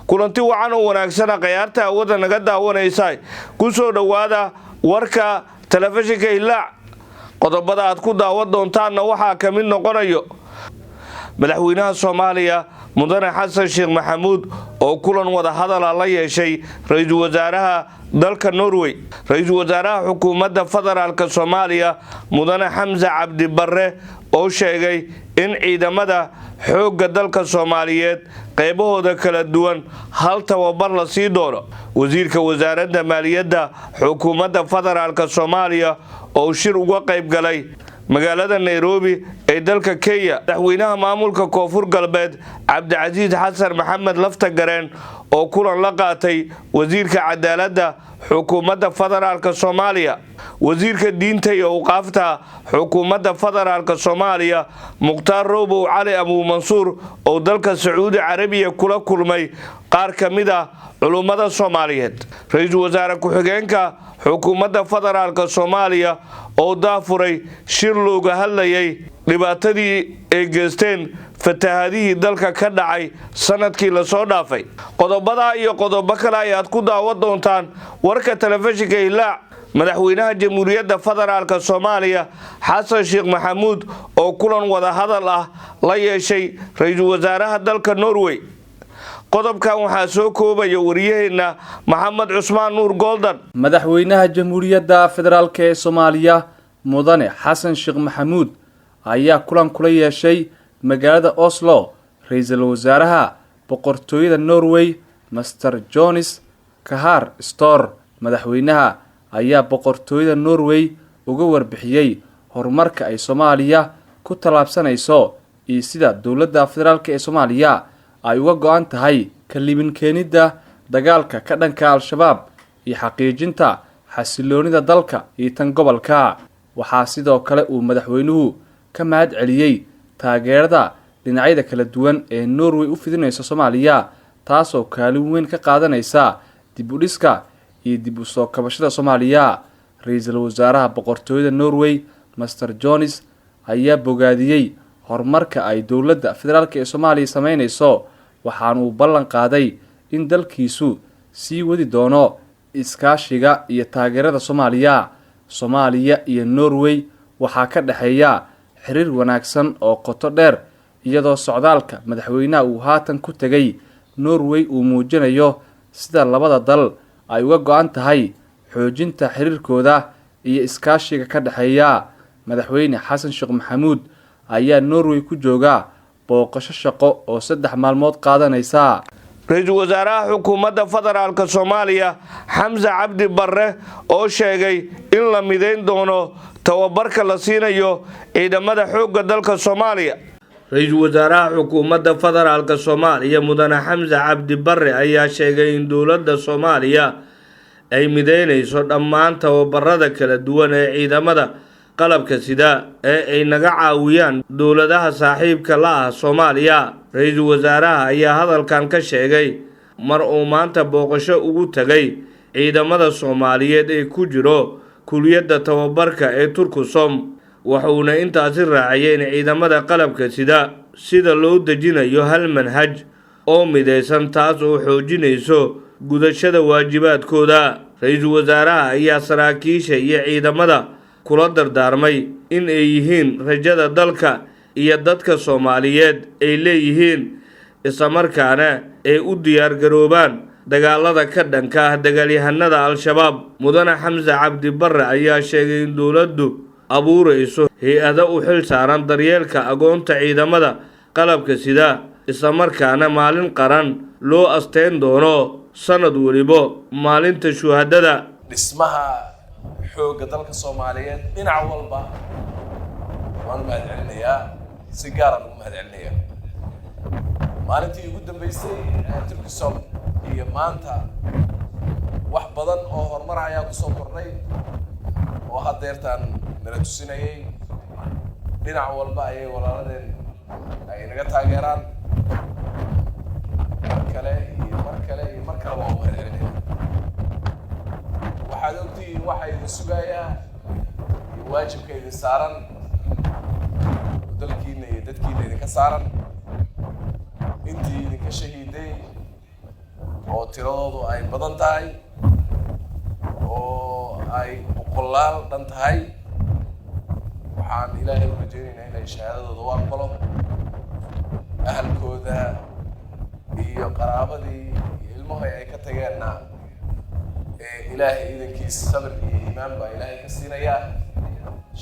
Kulanti wacan oo wanaagsana khayaarta hawada naga daawanaysa, ku soo dhowaada warka Telefishinka Hilaac. Qodobada aad ku daawan doontaanna waxaa ka mid noqonayo Madaxweynaha Soomaaliya, Mudane Xasan Sheekh Maxamuud, oo kulan wadahadala la yeeshay ra-iisul wasaaraha dalka Norway. Ra-iisul wasaaraha Xukuumadda Federaalka Soomaaliya, Mudane Xamse Cabdi Barre, oo sheegay in ciidamada xoogga dalka Soomaaliyeed qaybahooda kala duwan hal tababar la sii doono. Wasiirka Wasaaradda Maaliyadda Xukuumadda Federaalka Soomaaliya oo shir uga qayb galay magaalada Nairobi ee dalka Kenya. Madaxweynaha maamulka Koonfur Galbeed, Cabdicasiis Xasan Maxamed Lafta Gareen, oo kulan la qaatay wasiirka cadaaladda Xukuumadda Federaalka Soomaaliya. Wasiirka Diinta iyo Awqaafta Xukuumadda Federaalka Soomaaliya, Mukhtaar Robow Cali Abuumansuur, oo dalka Sacuudi Carabiya kula kulmay qaar ka mid ah culummada Soomaaliyeed. Ra-iisul wasaare ku-xigeenka Xukuumadda Federaalka Soomaaliya oo daafuray shir looga hadlayay dhibaatadii ay geysteen fatahadihii dalka ka dhacay sanadkii lasoo dhaafay. Qodobadaa iyo qodobo kale ayaad ku daawan doontaan warka Telefishinka Hilaac. Madaxweynaha Jamhuuriyadda Federaalka Soomaaliya, Xasan Sheekh Maxamuud, oo kulan wadahadal ah la yeeshay ra-iisul wasaaraha dalka Norway. Qodobkan waxaa soo koobaya wariyaheenna Maxamed Cusmaan Nuur Goldan. Madaxweynaha Jamhuuriyadda Federaalka ee Soomaaliya, Mudane Xasan Sheekh Maxamuud, ayaa kulan kula yeeshay magaalada Oslo ra-iisul wasaaraha Boqortooyada Norway, Mister Jonas Gahr Store. Madaxweynaha ayaa Boqortooyada Norway uga warbixiyey horumarka ay Soomaaliya ku tallaabsanayso iyo sida dowladda federaalka ee Soomaaliya ay uga go-an tahay ka libin keenidda dagaalka ka dhanka Al-Shabaab iyo xaqiijinta xasiloonida dalka iyo tan gobolka. Waxaa sidoo kale uu madaxweynuhu ka mahad celiyey taageerada dhinacyada kala duwan ee Norway u fidinayso Soomaaliya, taasoo kaalin weyn ka qaadanaysa dib u dhiska iyo dib u soo kabashada Soomaaliya. Ra-iisul wasaaraha Boqortooyada Norway, Mister Jonas, ayaa bogaadiyey horumarka ay dowladda federaalka ee Soomaaliya sameyneyso, waxaana uu ballan qaaday in dalkiisu sii wadi doono iskaashiga iyo taageerada Soomaaliya. Soomaaliya iyo Norway waxaa ka dhexeeya xiriir wanaagsan oo qoto dheer, iyadoo socdaalka madaxweynaha uu haatan ku tegay Norway uu muujinayo sida labada dal ay uga go-an tahay xoojinta xiriirkooda iyo iskaashiga ka dhexeeya. Madaxweyne Xasan Sheekh Maxamuud ayaa Norway ku jooga booqasho shaqo oo 3 maalmood qaadanaysa. Ra-iisul wasaaraha Xukuumadda Federaalka Soomaaliya, Xamse Cabdi Barre, oo sheegay in la midayn doono tababarka la siinayo ciidamada xoogga dalka Soomaaliya. Ra-iisul wasaaraha Xukuumadda Federaalka Soomaaliya, Mudane Xamse Cabdi Barre, ayaa sheegay in dowladda Soomaaliya ay mideynayso dhammaan tababarada kala duwan ee ciidamada qalabka sida ee ay naga caawiyaan dowladaha saaxiibka la ah Soomaaliya. Ra-iisul wasaaraha ayaa hadalkan ka sheegay mar uu maanta booqasho ugu tegay ciidamada Soomaaliyeed ee ku jiro kuliyadda tababarka ee Turkusom, wuxuuna intaasi raaciyay in ciidamada qalabka sida sida loo dejinayo hal manhaj oo midaysan, taas oo xoojinayso gudashada waajibaadkooda. Ra-iisul wasaaraha ayaa saraakiisha iyo ciidamada kula dardaarmay in ay yihiin rajada dalka iyo dadka Soomaaliyeed ay leeyihiin, islamarkaana ay u diyaargaroobaan dagaalada ka dhanka ah dagaalyahanada Al-Shabaab. Mudane Xamse Cabdi Barre ayaa sheegay in dowladdu abuurayso hay-ado u xil saaran daryeelka agoonta ciidamada qalabka sida, islamarkaana maalin qaran loo asteyn doono sanad welibo maalinta shuhadada. Dhismaha xoogga dalka Soomaaliyeed dhinac walba waan u mahad celinayaa, si gaaraan ugu mahad celinayaa. Maalintii ugu dambeysay Turkisom iyo maanta wax badan oo horumar ayaa kusoo kordhay oo haddeertaan nala tusinayay. Dhinac walba ayay walaaladeen ay naga taageeraan. Mar kale iyo mar kale iyo mar kale waan u mahad celinaya. Waxaad ogtihiin waxa idin sugayaa iyo waajibka idin saaran, dalkiina iyo dadkiina idinka saaran, intii idinka shahiiday. tiradoodu ay badan tahay oo ay boqolaal dhan tahay. Waxaan Ilaahay u rajaynaynaa inay shahaadadooda u aqbalo, ahalkooda iyo qaraabadii iyo ilmahoy ay ka tageenna Ilaahay iidankiis sabir iyo iimaan baa Ilaahay ka siinayaa.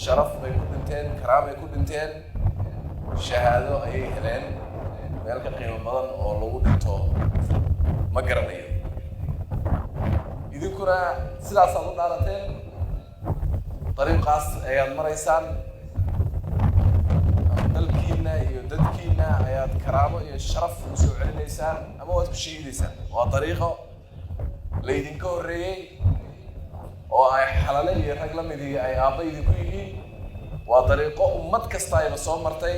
Sharaf bay ku dhinteen, karaamay ku dhinteen, shahaado ayay heleen. Meel ka qiimo badan oo lagu dhinto ma garanayo. Idinkuna sidaasaad u dhaarateen, dariiqaas ayaad maraysaan. Ama dalkiina iyo dadkiina ayaad karaamo iyo sharaf u soo celinaysaan ama waad ku shahiidaysaan. Waa dariiqo laydinka horreeyey oo ay Xalale iyo rag la midii ay aabba idinku yihiin. Waa dariiqo ummad kasta ayba soo martay,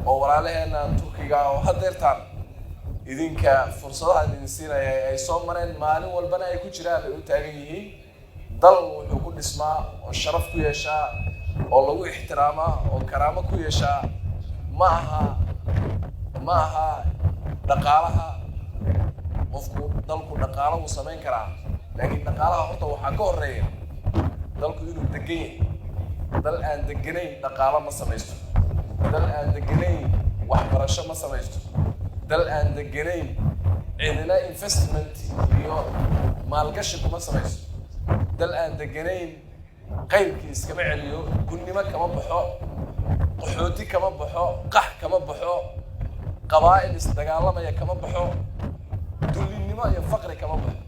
oo walaalaheena Turkiga oo hadeertaan idinka fursadaha idin siinaya ay soo mareen, maalin walbana ay ku jiraan, ay u taagan yihiin. Dal wuxuu ku dhismaa oo sharaf ku yeeshaa oo lagu ixtiraamaa oo karaamo ku yeeshaa ma aha dhaqaalaha. Qofku dalku dhaqaalo wuu samayn karaa, laakiin dhaqaalaha horta waxaa ka horeeya dalku inuu degan yahay. Dal aan deganayn dhaqaalo ma samaysto, dal aan deganayn waxbarasho ma samaysto, dal aan deganayn cidina investment iyo maalgashi kuma samaysto, dal aan deganayn qaybkii iskama celiyo, gunnimo kama baxo, qaxooti kama baxo, qax kama baxo, qabaa'il isdagaalamaya kama baxo, dullinnimo iyo faqri kama baxo.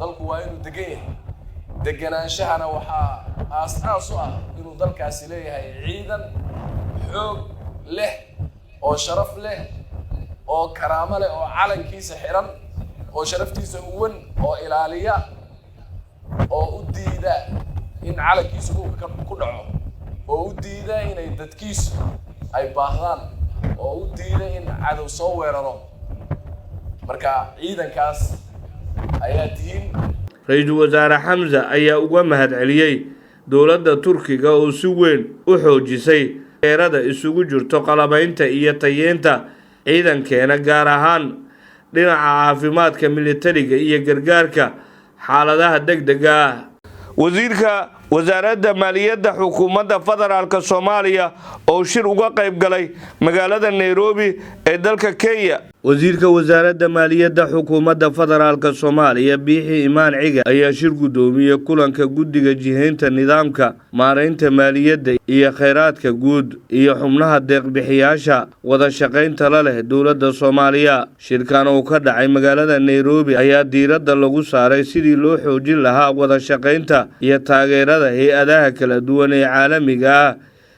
Dalku waa inuu degan yahay. Deganaanshahana waxaa aas-aas u ah inuu dalkaasi leeyahay ciidan xoog leh oo sharaf leh oo karaamo leh oo calankiisa xiran oo sharaftiisa huwan oo ilaaliya oo u diida in calankiisu dhulka ku dhaco, oo u diida inay dadkiisu ay baahdaan, oo u diida in cadow soo weeraro. Marka ciidankaas ayaa tihiin. Ra-iisul Wasaare Xamsa ayaa uga mahadceliyey dowladda Turkiga oo si weyn u xoojisay eerada isugu jirto qalabaynta iyo tayeynta ciidankeena, gaar ahaan dhinaca caafimaadka militariga iyo gargaarka xaaladaha degdega ah. Wasiirka Wasaaradda Maaliyadda Xukuumadda Federaalka Soomaaliya oo shir uga qayb galay magaalada Nairobi ee dalka Kenya. Wasiirka Wasaaradda Maaliyadda Xukuumadda Federaalka Soomaaliya, Biixi Imaan Ciga, ayaa shir guddoomiyey kulanka guddiga jihaynta nidaamka maaraynta maaliyadda iyo kheyraadka guud iyo xubnaha deeqbixiyaasha wada shaqaynta la leh dowladda Soomaaliya. Shirkan oo ka dhacay magaalada Nairobi ayaa diiradda lagu saaray sidii loo xoojin lahaa wada shaqaynta iyo taageerada hay-adaha kala duwan ee caalamiga ah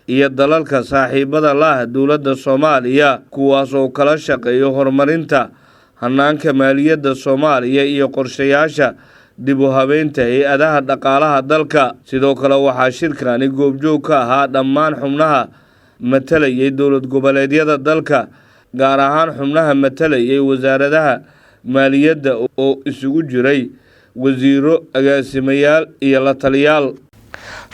iyo dalalka saaxiibada la ah dowladda Soomaaliya, kuwaas oo kala shaqeeyo horumarinta hanaanka maaliyadda Soomaaliya iyo qorshayaasha dib u habeynta hay-adaha dhaqaalaha dalka. Sidoo kale waxaa shirkani goobjoog ka ahaa dhammaan xubnaha matalayay dowlad goboleedyada dalka, gaar ahaan xubnaha matalayay wasaaradaha maaliyadda oo isugu jiray wasiiro, agaasimayaal iyo la taliyaal.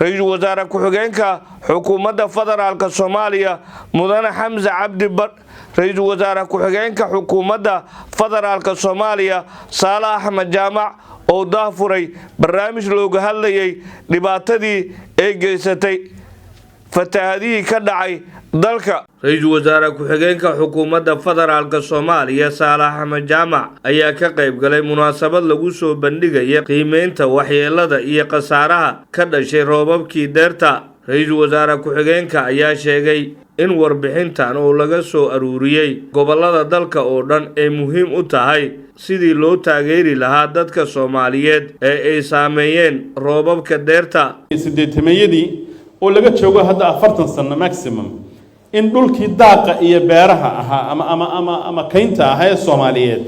Ra-iisul Wasaare ku-xigeenka Xukuumadda Federaalka Soomaaliya, Mudane Xamse Cabdi Bar, Ra-iisul Wasaare ku-xigeenka Xukuumadda Federaalka Soomaaliya, Saale Axmed Jaamac, oo daahfuray barnaamij looga hadlayay dhibaatadii ay geysatay fatahadihii ka dhacay dalka. Ra-iisul Wasaare ku-xigeenka Xukuumadda Federaalka Soomaaliya, Saale Axmed Jaamac, ayaa ka qayb galay munaasabad lagu soo bandhigaya qiimeynta waxyeelada iyo khasaaraha ka dhashay roobabkii deerta. Ra-iisul Wasaare ku-xigeenka ayaa sheegay in warbixintan oo laga soo aruuriyey gobolada dalka oo dhan ay muhiim u tahay sidii loo taageeri lahaa dadka Soomaaliyeed ee ay saameeyeen roobabka deerta. 80-meeyadii oo laga joogo hadda 40 sano maximum, in dhulkii daaqa iyo beeraha ahaa ama kaynta ahaa ee Soomaaliyeed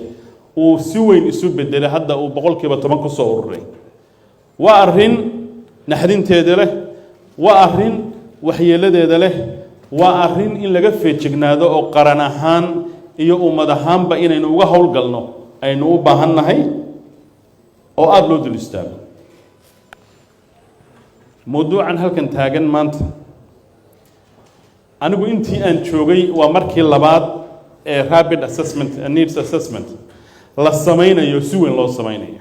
uu si weyn isu bedelay, hadda uu 10% ku soo ururay, waa arrin naxdinteeda leh, waa arrin waxyeeladeeda leh, waa arrin in laga feejignaado oo qaran ahaan iyo ummad ahaanba inaynu uga howlgalno aynu u baahan nahay oo aada loo dul istaago. Mawduucan halkan taagan maanta, anigu intii aan joogay waa markii labaad ee rapid assessment, needs assessment. La samaynayo, si weyn loo samaynayo.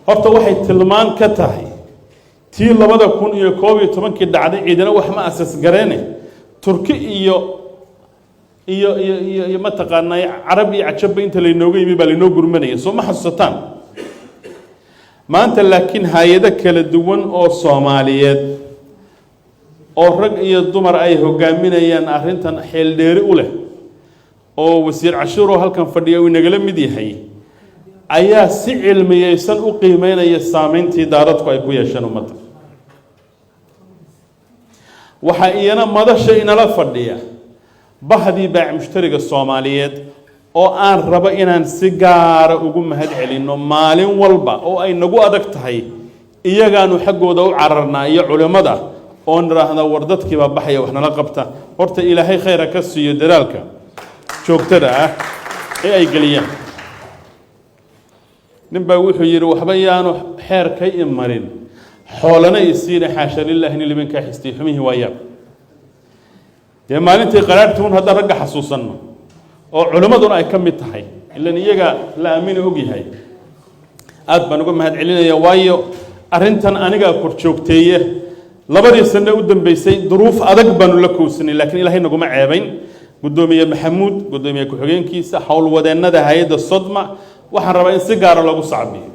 Horta waxay tilmaan ka tahay tii 2011-kii dhacday. Ciidana wax ma asas gareene, Turki iyo mataqaanaa Carab iyo Cajabba inta laynooga yimi baa laynoo gurmanaya, soo ma xasuusataan? Maanta laakiin hay-ado kala duwan oo Soomaaliyeed oo rag iyo dumar ay hogaaminayaan arrintan xeeldheeri u leh, oo wasiir Cashuur oo halkan fadhiya uu inagala mid yahay, ayaa si cilmiyeysan u qiimeynaya saameyntii daadadku ay ku yeesheen ummadda. Waxaa iyana madasha inala fadhiya bahdii baac mushtariga Soomaaliyeed, oo aan rabo inaan si gaara ugu mahad celinno. Maalin walba oo ay nagu adag tahay, iyagaanu xaggooda u cararnaa iyo culimmada, oo nidhaahda: "War, dadkiibaa baxaya, wax nala qabta." Horta Ilaahay khayra ka siiyo dadaalka joogtada ah ee ay geliyaan. Nin baa wuxuu yidhi: "Waxba yaanu xeerkay imarin, xoolana isiina, xaasha lilahi, nin libankaa xistay xumihii waa yaab." Dee maalintii qaraarhtuun haddaan ragga xasuusanno, oo culimmaduna ay ka mid tahay, ilan iyaga la aamina og yahay. Aad baan uga mahad celinaya, waayo arrintan anigaa kor joogteeye. 2dii sane u dambeysay duruuf adag baanu la kowsanay, laakiin Ilaahay naguma ceebayn. Guddoomiye Maxamuud, guddoomiye ku-xigeenkiisa, howlwadeennada hay-adda Sodma, waxaan rabaa in si gaara loogu sacbiyo.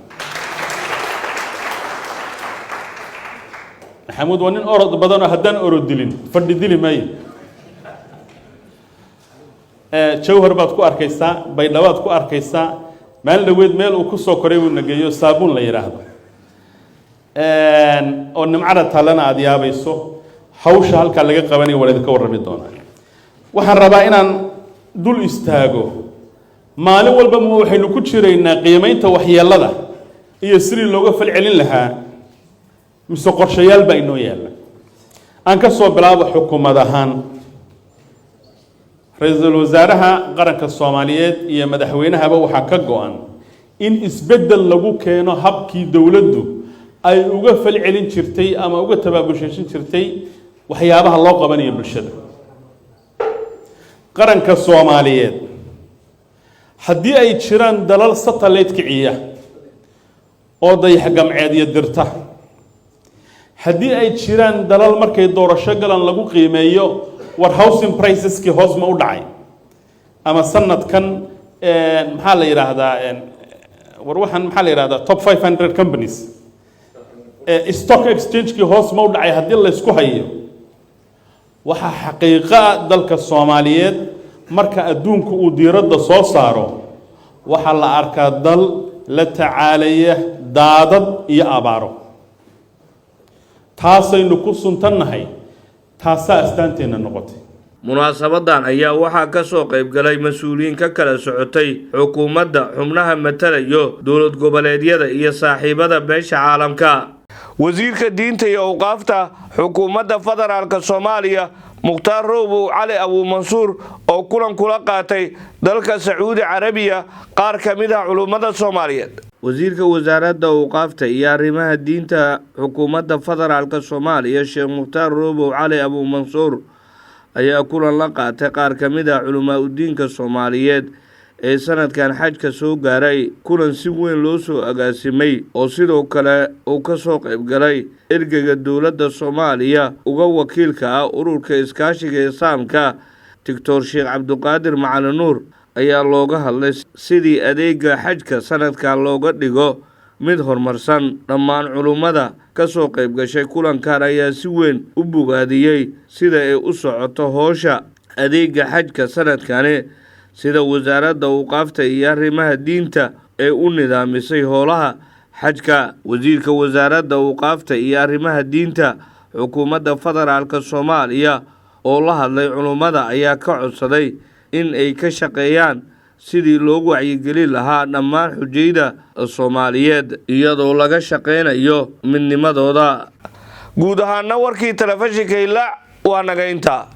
Maxamuud waa nin orod badanoo haddaan orod dilin fadhi dili maayo. Jawhar baad ku arkaysaa, Baydhabaad ku arkaysaa. Maalin dhaweed meel uu ku soo koray buu nageeyo, saabuun la yidhaahdo oo nimcada tallana aada yaabayso. Hawsha halkaa laga qabanaya waa idinka warrami doonaa. Waxaan rabaa inaan dul istaago. Maalin walba ma waxaynu ku jiraynaa qiimaynta waxyeelada iyo sidii looga falcelin lahaa, mise qorshayaal baa inoo yaalla? Aan ka soo bilaabo xukuumad ahaan. Ra-iisul wasaaraha qaranka Soomaaliyeed iyo madaxweynahaba waxaa ka go-an in isbeddel lagu keeno habkii dowladdu ay uga falcelin jirtay ama uga tabaabushaysan jirtay waxyaabaha loo qabanayo bulshada qaranka Soomaaliyeed. Haddii ay jiraan dalal satellite kiciya oo dayax gamceedyo dirta, haddii ay jiraan dalal markay doorasho galan lagu qiimeeyo war housing priceski hoos ma u dhacay, ama sanadkan maxaa la yidhaahdaa, war waxaan maxaa la yidhahdaa, top 500 companies, stock exchange-kii hoos ma u dhacay, haddii laysku hayo, waxaa xaqiiqo ah dalka Soomaaliyeed marka adduunku uu diiradda soo saaro, waxaa la arkaa dal la tacaalaya daadad iyo abaaro. Taasaynu ku suntannahay, taasaa astaanteenna noqotay. Munaasabadan ayaa waxaa ka soo qayb galay mas-uuliyiin ka kala socotay xukuumadda, xubnaha matalayo dowlad goboleedyada iyo saaxiibada beesha caalamka. Wasiirka diinta iyo awqaafta xukuumadda federaalka Soomaaliya, Mukhtaar Roobow Cali Abuumansuur, oo kulan kula qaatay dalka Sacuudi Carabiya qaar ka mid ah culummada Soomaaliyeed. Wasiirka wasaaradda awqaafta iyo arrimaha diinta xukuumadda federaalka Soomaaliya, Sheekh Mukhtaar Roobow Cali Abuumansuur, ayaa kulan la qaatay qaar ka mid ah culamaa udiinka Soomaaliyeed ee sanadkan xajka soo gaaray. Kulan si weyn loo soo agaasimay, oo sidoo kale uu ka soo qayb galay ergeyga dowladda Soomaaliya uga wakiilka ah Ururka Iskaashiga Islaamka, Doctor Sheekh Cabdiqaadir Macalin Nuur, ayaa looga hadlay sidii adeega xajka sanadkan looga dhigo mid horumarsan. Dhammaan culummada ka soo qayb gashay kulankan ayaa si weyn u bogaadiyey sida ay u socoto howsha adeega xajka sanadkani, sida wasaaradda awqaafta iyo arrimaha diinta ee u nidaamisay howlaha xajka. Wasiirka wasaaradda awqaafta iyo arrimaha diinta xukuumadda federaalka Soomaaliya oo la hadlay culummada ayaa ka codsaday in ay ka shaqeeyaan sidii loogu wacyigelin lahaa dhammaan xujayda Soomaaliyeed, iyadoo laga shaqeynayo midnimadooda. Guud ahaana warkii telefishinka Ilaac waa naga intaa.